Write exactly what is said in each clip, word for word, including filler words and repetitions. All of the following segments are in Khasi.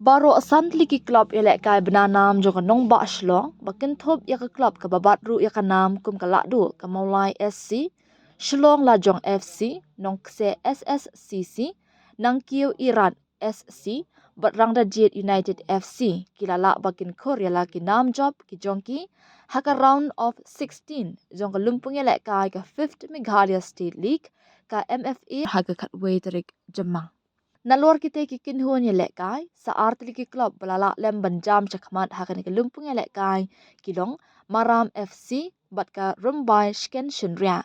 Baroh san tylli ki club ïalehkai bnanam jong ka nongbah Shillong ba kynthup ïa ka club kaba bat ruh ïa ka nam kum ka Lahduh, ka Mawlai S C, Shillong Lajong F C, Nongkse S S C C, Nangkiew Irat S C bad Rangdajied United F C ki la lah ba kin khur ïa la ki nam jop ki jong ki ha ka round of sixteen jong ka lympung ïalehkai ka Fifth Meghalaya State League, ka M F A, ha ka khatwei tarik Jymmang. Nalor kitei ki kynhun ïalehkai, sa ar tylli ki club ba la lah lem ban jam shakhmat ha kane ka lympung ïalehkai ki long Maram F C bad ka Rymbai Shken Shynriah.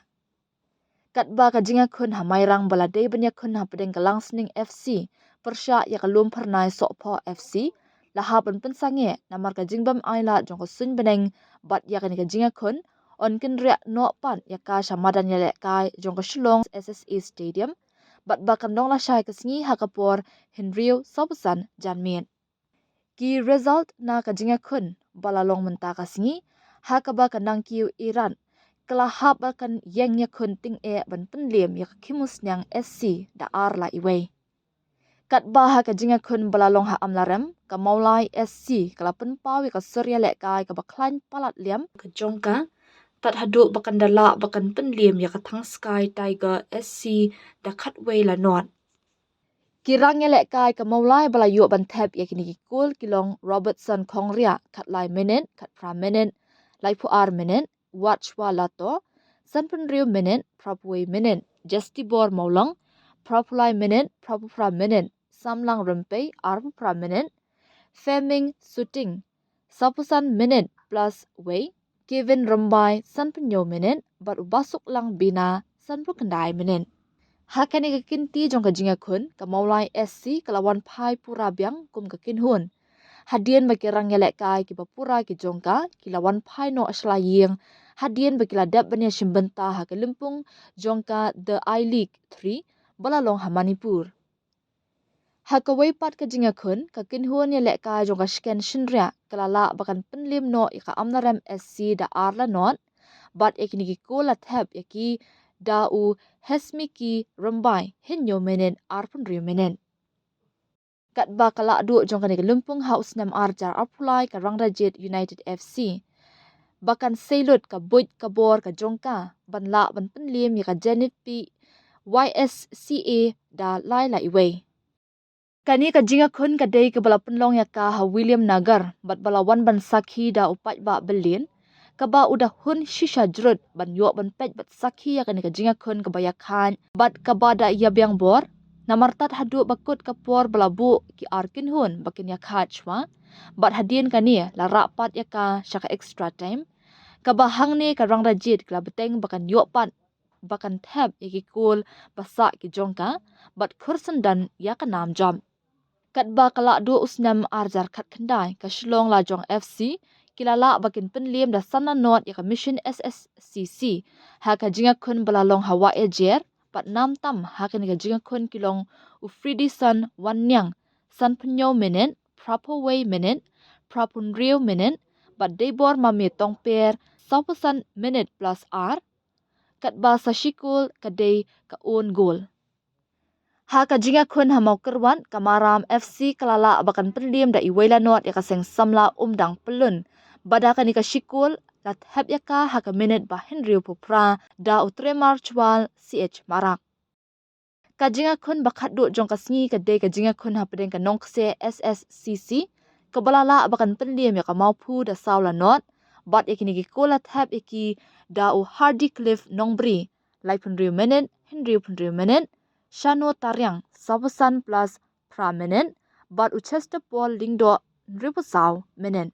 Katba ka jingïakhun ha Mairang ba la dei ban ïakhun hapdeng ka Langsning F C pyrshah ïa ka Lumphyrnai Sohphoh F C la hap ban pynsangeh namar ka jingbym ailad jong ka suiñ bneng, bad ïa kane ka jingïakhun yn kynriah noh pat ïa ka sha madan ïalehkai jong ka Shillong S S A Stadium, bad ba kan long lashai ka sngi ha ka por hynriew sawphew san janmiet. Ki result na ka jingïakhun ba la long mynta ka sngi, ha kaba ka Nangkiew Irat ka la hap ba kan ïeng ïakhun tyngeh ban pynliem ïa ka Khimusniang S C da ar la iwei. Katba ha ka jingïakhun ba la long ha Amlarem, ka Mawlai S C ka la pynpaw ïa ka sur ïalehkai kaba khlaiñ palat liam ka jong ka, tad haduh ba kan da lah ba kan pynliem ïa ka Thangskai Tiger S C da khatwei la not. Ki rang ïalehkai ka Mawlai ba la ïoh ban thep ïa kine ki kol ki long Robertson Khongriah, khatlai minit, khatphra minit, laiphew ar minit, Watchwa Lato, sanphew hynriew minit, phraphew wei minit, Justibor Mawlong, phraphew lai minit, phraphew phra minit, Samlang Rympei, arphew phra minit, Feming Suting, sawphew san minit plus wei, Kevin Rymbai, sanphew hynñiew minit, bad u Basuklang Bina, sanphew khyndai minit. Ha kane ka kynti jong ka jingïakhun, ka Mawlai S C ka la wan phai pura biang kum ka kynhun. Hadien ba ki rang ïalehkai kiba pura ki jong ka ki la wan phai noh sha la ïing, hadien ba ki la dep ban ïashim bynta ha ka lympung jong ka The I-League three ba la long ha Manipur. Ha kawei pat ka jingïakhun, ka kynhun ïalehkai jong ka Shken Shynriah ka la lah ba kan pynliem noh ïa ka Amlarem S C da ar la not, bad ïa kine ki kol la thep ïa ki da u Hesmiki Rymbai, hynñiew minit, arphew hynriew minit. Katba ka Lahduh jong kane ka lympung ha u snem ar hajar arphew lai, ka Rangdajied United F C ba kan sei lut ka buit ka bor ka jong ka ban lah ban pynliem ïa ka Zenith P Y S C A da lai la iwei. Kane ka jingïakhun ka dei kaba la pynlong ïa ka ha Williamnagar, bad ba la wan ban sakhi da u paidbah byllien, kaba u da hun shisha jrut ban ïoh ban peit bad sakhi ïa kane ka jingïakhun kaba ïakhaid bad kaba da ïabiang bor, namar tad haduh ba kut ka por ba la buh ki ar kynhun ba kin ïakhaid shuwa, bad hadien kane la rah pat ïa ka sha ka extra time, kaba hangne ka Rangdajied ka la bteng ba kan ïoh pat ba kan thep ïa ki kol ba sah ki jong ka, bad khur syndon ïa ka nam jop. Katba ka Lahduh u snem ar hajar khatkhyndai, ka Shillong Lajong F C ki la lah ba kin pynliem da san la not ïa ka Mission S S C C ha ka jingïakhun ba la long ha Wah Ïajer, bad nam tam ha kane ka jingïakhun ki long u Fredison Wanniang, sanphew hynñiew minit, phraphew wei minit, phraphew hynriew minit, bad Deibor Mame Tongper, sawphew san minit plus ar, katba sa shi kol ka dei ka own goal. Ha ka jingïakhun ha Mawkyrwat, ka Maram F C ka la lah ba kan pynliem da iwei la not ïa ka seng samla Umdang Pyllun, bad da kane ka shi kol la thep ïa ka ha ka minit ba hynriewphew phra da u Tremar Chwal C H Marak. Ka jingïakhun ba khatduh jong ka sngi ka dei ka jingïakhun hapdeng ka Nongkse S S C C kaba la lah ba kan pynliem ïa ka Mawphu da saw la not, bad ïa kine ki kol la thep ïa ki da u Hardy Cliff Nongbri, laiphew hynriew minit, hynriewphew hynriew minit, Shano Tariang, sawphew san plus phra minit, bad u Chester Paul Lyngdoh, hynriewphew saw minit.